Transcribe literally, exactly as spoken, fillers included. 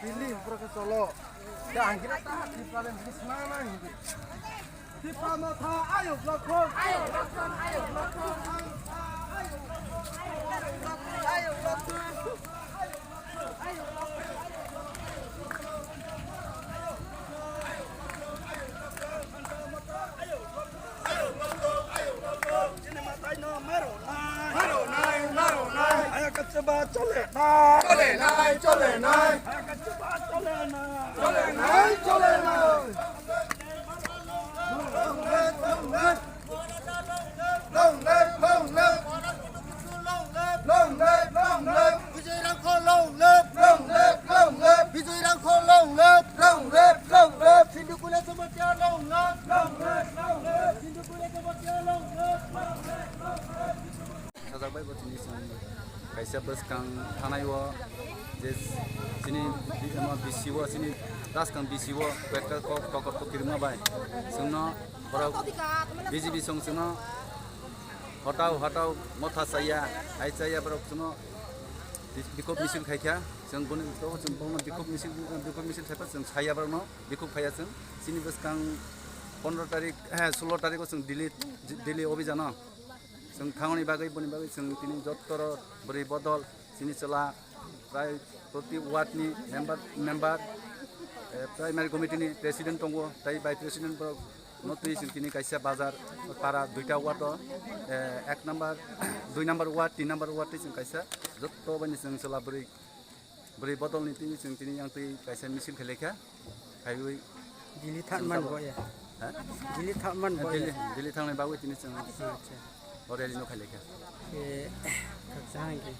Delhi, ufora khe cholo. Khe ang khe ta Tripura le bisi nang nang hindi. Tripura no tha, ayuk lokhon. Ayuk lokhon, ayuk lokhon. Ayuk lokhon, ayuk lokhon. Chini matai no maro nai. Maro nai, maro nai. Aya kachaba chole nai. Chole nai, chole nai. Aya kachaba chole nai. Chole nai, chole nai. Long live, long live. Long live, long live. Long live, long live. Bijoy Rangkhol long live. Long live, long live. Bijoy Rangkhol long live. Long live, long live. Sindhu Kula Jamatia long live. Long live, long live. Sindhu Kula Jamatia long live. Long live, long live. Sajak bai bo chini chwng kaisa bwskang thanai o je chini bi-, amo bisi o chini taskang bisi o kok kok kok kirma bai chwngno borok B J P song chwngno hotau hotau motha chaya hai chaya borok chwngno bi-, bikhok misil khaikha chwng boni to chwng bono bikhok misil bikhok misil thaipa chwng saya borokno bikhok phaiya chwng chini bwskang pondro tarik eh, sulo tariko chwng Delhi Delhi obhijano. Chwng thangni bagwi boni bagwi chwng tini jottoro bwrwi bodol chini chwla prai proti ward ni member member eh, primary committee ni president tongo tai vice president borok no twi chwng tini kaisa bazar para duita ward o eh, ek number dui number ward tin number ward twi chwng kaisa jotto bani chwng chwla bwrwi Bwrwi bodolni twi chwng tini yang twi kaisa misil khe lekha. Khaiwi Delhi thang chwng man tabuk bo ya. Ha? Delhi thang man bo ya. Delhi, Delhi thangnai bagwi tini chwng Acha. O rally no khai lekha. E, kaksa hang ki.